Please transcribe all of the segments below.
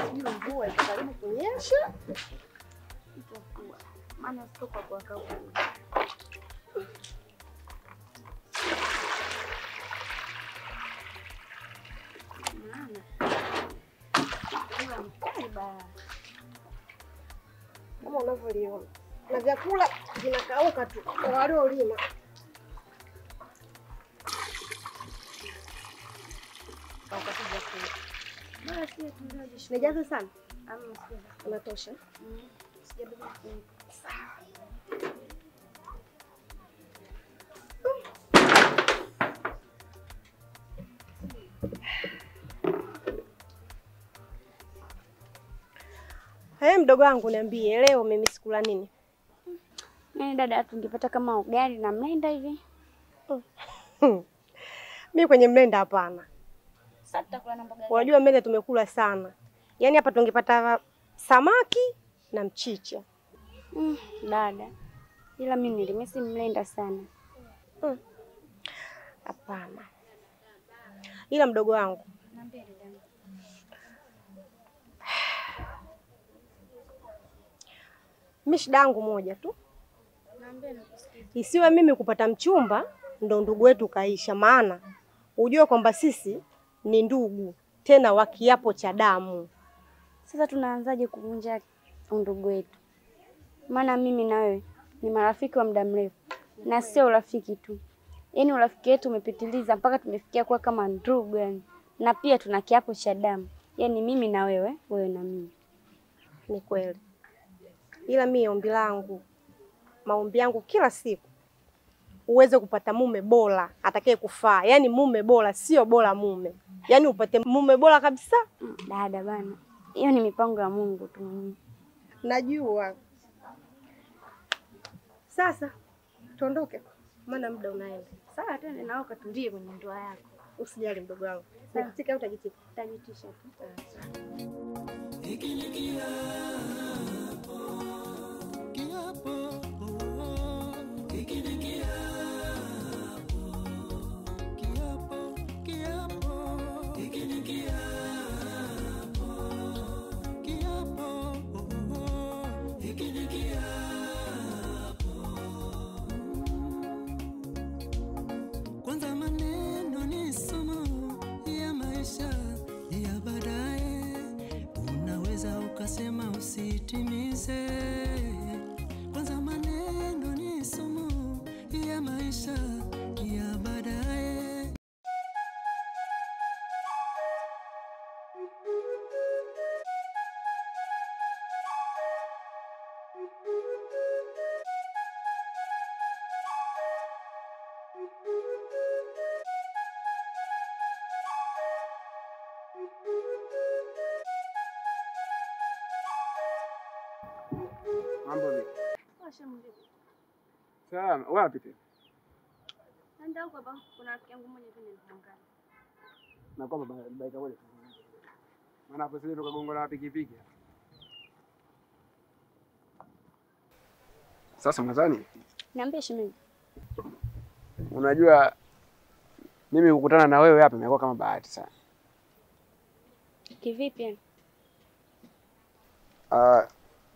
Sijui mvua iko karibu kunyesha. Itakuwa. Maana sio kwa kuwaka. Kama unavyoliona. Na vyakula vinakauka tu kwa waliolima. Nijaze sana? Unatosha? Sijabeba. Sawa. Hey, mdogo wangu niambie leo mimi sikula nini? Mimi dada tungepata kama ugali na mlenda hivi. Mimi kwenye mlenda hapana. Sasa tutakula na mboga. Unajua mlenda tumekula sana. Yaani hapa tungepata samaki na mchicha. Dada. Ila mimi nilimisi mlenda sana. Hapana. Ila mdogo wangu. Niambie dada. Mimi shida yangu moja tu. Niambie nakusikia. Isiwe mimi kupata mchumba ndo ndugu wetu kaisha, maana ujue kwamba sisi ni ndugu tena wa kiapo cha damu. Sasa tunaanzaje kuvunja undugu wetu? Maana mimi na wewe ni marafiki wa muda mrefu na sio urafiki tu. Yaani urafiki wetu umepitiliza mpaka tumefikia kuwa kama ndugu yani. Na pia tuna kiapo cha damu. Yaani mimi na wewe, wewe na mimi. Ni kweli. Ila mimi ombi langu, maombi yangu kila siku, uweze kupata mume bora atakaye kufaa. Yaani mume bora sio bora mume. Yaani upate mume bora kabisa. Dada bana, hiyo ni mipango ya Mungu tu. Najua. Sasa tuondoke maana muda unaenda. Sawa, twende na wewe ukatulie kwenye ndoa yako. Usijali mdogo wangu. Nikutika au utajitika? Utajitisha tu. Kwanza maneno ni somo ya maisha ya baadaye, unaweza ukasema usitimize. Kwanza maneno ni somo ya maisha ya baadaye. Mambo vipi? Salama, wapi tena? Nenda huko baba, kuna rafiki yangu mmoja tu nilimwangalia. Na kwa baba baika wewe. Maana hapo sisi tukagonga na pikipiki. Sasa mwanzani? Niambie shemeji. Unajua mimi kukutana na wewe hapa imekuwa kama bahati sana. Kivipi yani?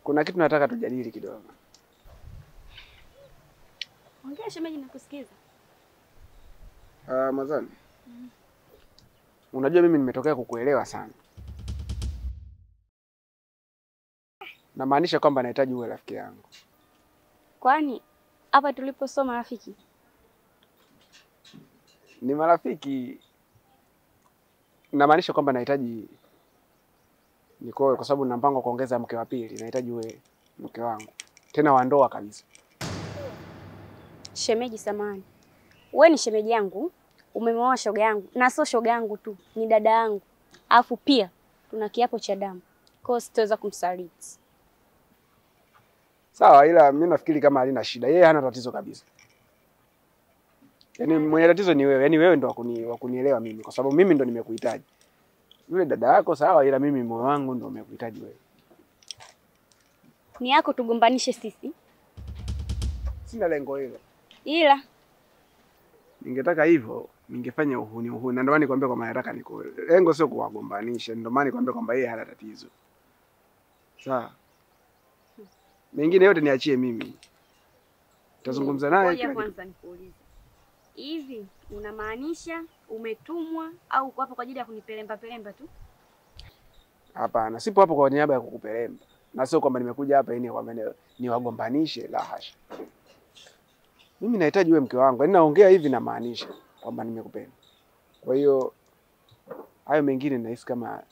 Kuna kitu nataka tujadili kidogo. Ongea shemeji, nakusikiza. Mazani. Unajua mimi nimetokea kukuelewa sana. Na maanisha kwamba nahitaji uwe rafiki yangu. Kwani hapa tuliposoma rafiki? Ni marafiki. Na maanisha kwamba nahitaji nikoe kwa sababu nina mpango kuongeza mke wa pili, nahitaji uwe mke wangu. Tena wa ndoa kabisa. Shemeji samahani. Wewe ni shemeji yangu, umemwoa shoga yangu, na sio shoga yangu tu, ni dada yangu. Alafu pia tuna kiapo cha damu. Kwa hiyo sitaweza kumsaliti. Sawa, ila mimi nafikiri kama halina shida. Yeye hana tatizo kabisa. Yaani mwenye tatizo ni wewe. Yaani wewe ndo wakunielewa mimi kwa sababu mimi ndo nimekuhitaji. Yule dada yako sawa, ila mimi moyo wangu ndo umekuhitaji wewe. Ni yako tugombanishe sisi. Sina lengo hilo. Ila ningetaka hivyo Ningefanya uhuni uhuni. Na ndio maana nikwambia kwamba nataka nikuoe. Lengo sio kuwagombanisha, ndio maana nikwambia kwamba yeye hana tatizo. Sawa. Mengine yote niachie mimi. Tazungumza naye. Ngoja kwanza nikuulize. Hivi unamaanisha umetumwa au uko hapo kwa ajili ya kunipelemba pelemba tu? Hapana, sipo hapo kwa niaba ya kukupelemba. Na sio kwamba nimekuja hapa ili kwamba niwagombanishe, la hasha. Mimi nahitaji wewe mke wangu. Yaani naongea hivi na maanisha kwamba nimekupenda. Kwa hiyo hayo mengine nahisi kama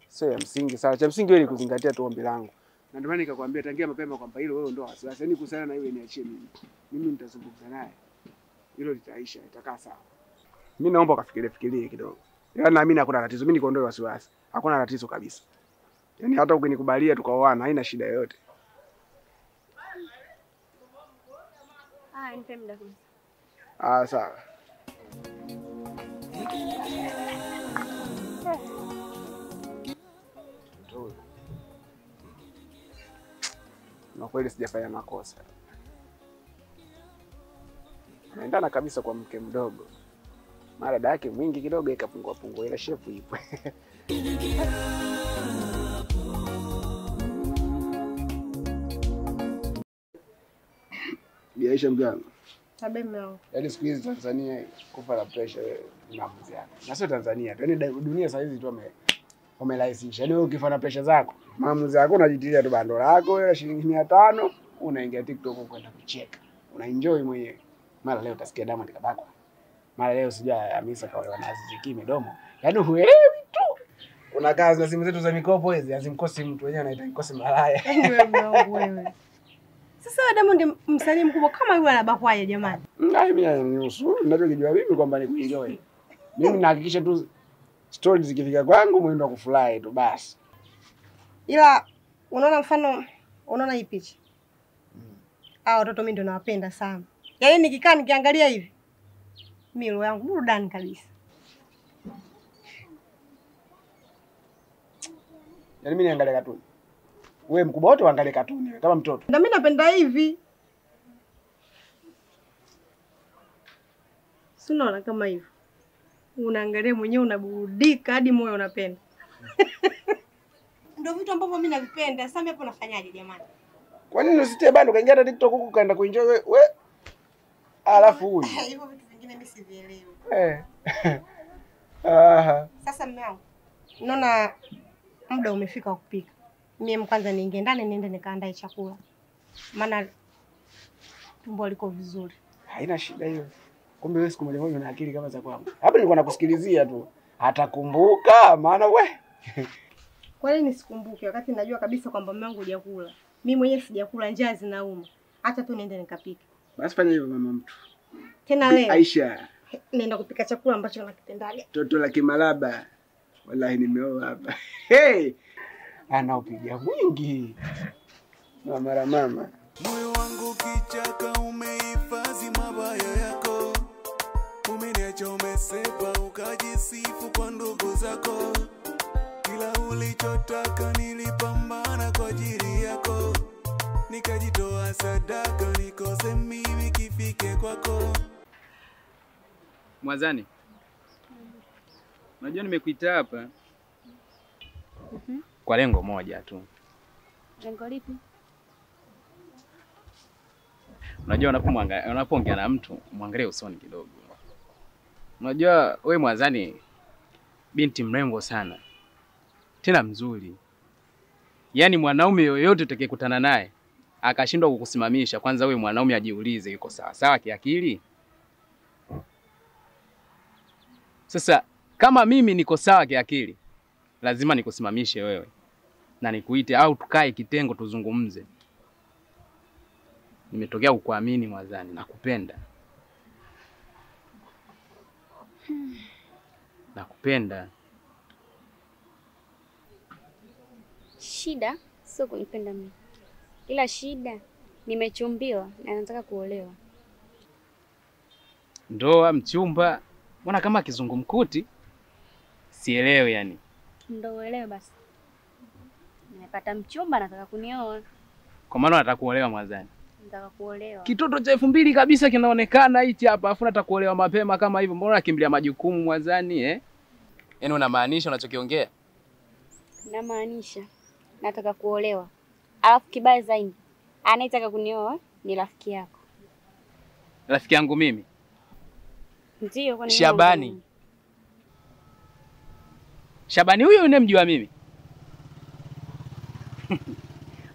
sio ya msingi sana. Cha msingi wewe ni kuzingatia tu ombi langu. Na ndio maana nikakwambia tangia mapema kwamba hilo wewe ndio wasiwasi. Yaani kuhusiana na yule niachie mimi. Mimi nitazungumza naye. Hilo litaisha, itakaa sawa. Mimi naomba ukafikirie fikirie kidogo. Yaani naamini hakuna tatizo. Mimi nikuondoe wasiwasi. Hakuna tatizo kabisa. Yaani hata ukinikubalia tukaoana haina shida yoyote. Ah, nipe muda kwanza. Ah, sawa. Na kweli sijafanya makosa. Naendana kabisa kwa mke mdogo. Mara dada yake mwingi kidogo ikapungua pungua ila shepu ipo. Biaisha mganga. Tabe. Yaani siku hizi Tanzania kufa la pressure ni maamuzi yako. Na sio Tanzania tu. Yaani dunia sasa hizi tu wamerahisisha. Yaani wewe ukifa na pressure zako, maamuzi yako unajitilia tu bando lako ila shilingi 500 unaingia TikTok kwenda kucheka. Unaenjoy mwenyewe. Mara leo utasikia Diamond kabakwa. Mara leo sijui Hamisa kaolewa na Azizi Ki midomo. Yaani huelewi tu. Kuna kazi na simu zetu za mikopo hizi hazimkosi mtu, wenyewe anaita mkosi malaya. Wewe wewe. Sasa Diamond msanii mkubwa kama yule anabakwaje jamani? Mimi nihusu, ninachokijua mimi kwamba ni kuenjoy. Mimi nahakikisha tu stories zikifika kwangu mwendo wa kufurahi tu basi. Ila unaona mfano, unaona hii picha. Hao watoto mimi ndio nawapenda sana. Yaani nikikaa nikiangalia hivi mimi roho yangu burudani kabisa. Yaani mimi niangalie katuni. Wewe mkubwa wote uangalie katuni kama mtoto. Na mimi napenda hivi. Si unaona kama hivi. Unaangalia mwenyewe unaburudika hadi moyo unapenda. Ndio vitu ambavyo mimi navipenda. Sasa mimi hapo nafanyaje jamani? Kwa nini usitie bando kaingia hata TikTok huko kaenda kuenjoy wewe? Alafu huyu. Hivyo vitu vingine mimi sivielewi. Aha. Sasa mume wangu, naona muda umefika wa kupika. Mimi kwanza niingie ndani niende nikaandae chakula. Maana tumbo liko vizuri. Haina shida hiyo. Kumbe wewe siku moja moja una akili kama za kwangu. Hapa nilikuwa nakusikilizia tu. Atakumbuka maana we. Kwa nini nisikumbuke wakati najua kabisa kwamba mume wangu hujakula? Mimi mwenyewe sijakula, njaa zinauma. Acha tu niende nikapike. Basi fanya hivyo mama mtu. Tena leo Aisha, naenda kupika chakula ambacho nakipendaga. Toto la kimalaba. Wallahi nimeoa hapa. Hey! Anaupiga mwingi. Mama la mama. Moyo wangu kichaka umehifadhi mabaya yako. Umeniacha umesepa ukajisifu kwa ndugu zako. Kila ulichotaka nilipambana kwa ajili yako. Nikajitoa sadaka nikose mimi kifike kwako. Mwazani, unajua nimekuita hapa kwa lengo moja tu. Lengo lipi? Unajua unapoongea na mtu muangalie usoni kidogo. Unajua wewe Mwazani binti mrembo sana. Tena mzuri. Yaani mwanaume yoyote utakayekutana naye akashindwa kukusimamisha, kwanza wewe mwanaume ajiulize yuko sawa sawa kiakili. Sasa kama mimi niko sawa kiakili, lazima nikusimamishe wewe na nikuite au tukae kitengo tuzungumze. Nimetokea kukuamini Mwazani, nakupenda. Nakupenda. Shida sio kunipenda mimi. Ila shida nimechumbiwa na nataka kuolewa. Ndoa, mchumba, mbona kama kizungumkuti? Sielewi yani. Ndio uelewe basi. Nimepata mchumba nataka kunioa. Kwa maana nataka kuolewa Mwazani. Nataka kuolewa. Kitoto cha 2000 kabisa kinaonekana hichi hapa, afu nataka kuolewa mapema kama hivyo. Mbona unakimbilia majukumu Mwazani eh? Yaani unamaanisha unachokiongea? Namaanisha nataka kuolewa. Alafu kibaya zaidi, anayetaka kunioa ni rafiki yako. Rafiki yangu mimi? Ndio, kwani Shabani. Shabani huyo unemjua mimi?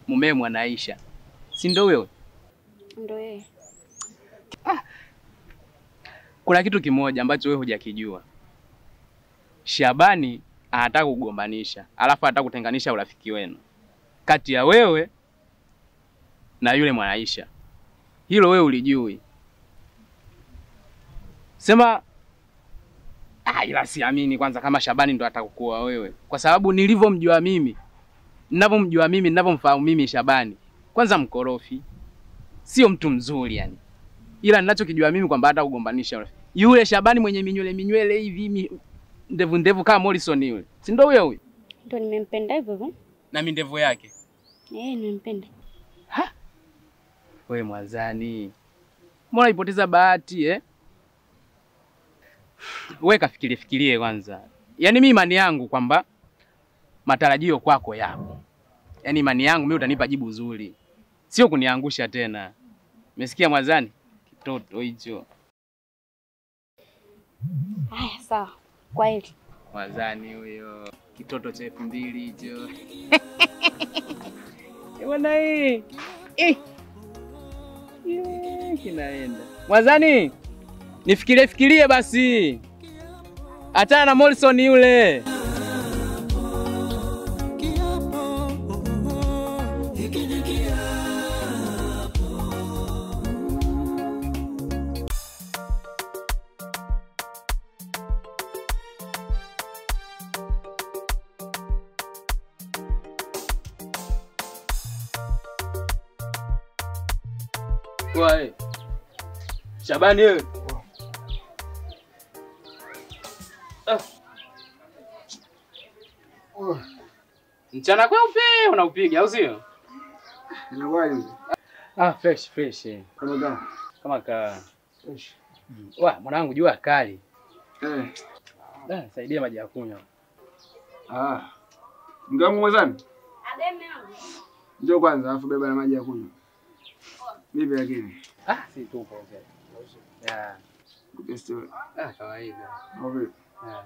Mume Mwanaisha. Si ndio huyo? Ndio yeye. Ah. Kuna kitu kimoja ambacho wewe hujakijua. Shabani anataka kugombanisha, alafu anataka kutenganisha urafiki wenu kati ya wewe na yule Mwanaisha. Hilo wewe ulijui. Sema ila siamini kwanza kama Shabani ndo atakukuoa wewe. Kwa sababu nilivyomjua mimi, ninavyomjua mimi, ninavyomfahamu mimi Shabani, kwanza mkorofi, sio mtu mzuri yani. Ila ninachokijua mimi kwamba hata kugombanisha yule Shabani mwenye minywele minywele hivi ndevu ndevu kama Morrison yule. Si ndio huyo huyo? Ndio nimempenda hivyo hivyo. Na mimi ndevu yake. Nimempenda. Ha? Wewe Mwazani, mbona ipoteza bahati eh? Wewe kafikirie fikirie kwanza. Yaani mimi imani yangu kwamba matarajio kwako yapo. Yaani imani yangu mimi utanipa jibu zuri. Sio kuniangusha tena. Umesikia Mwazani? Kitoto hicho. Haya sawa. Kwa heri. Mwazani huyo. Kitoto cha 2000 hicho. Bwana hii. Kinaenda. Mwazani, nifikirie fikirie basi. Achana na Morrison yule. Wewe Shabani wewe. Mchana kweupe unaupiga au sio? Inakuwaje mzee? Fresh fresh. Kama gani? Kama ka fresh. Wa mwanangu jua kali. Saidia maji ya kunywa. Mke wangu Mwazani? Abeme wangu. Njoo kwanza alafu beba na maji ya kunywa. Vipi lakini? Si tupo mzee. Yeah. Good story. Kawaida. Vipi? Yeah.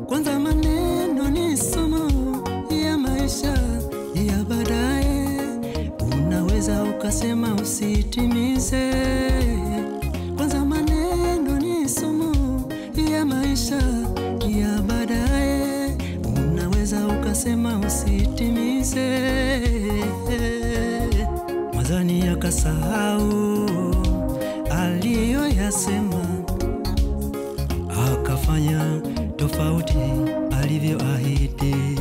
Kwanza maneno ni somo ya maisha ya baadaye, unaweza ukasema usitimize. Kwanza maneno ni somo ya maisha ya baadaye, unaweza ukasema usitimize. Mwazani akasahau aliyoyasema, akafanya tofauti alivyoahidi.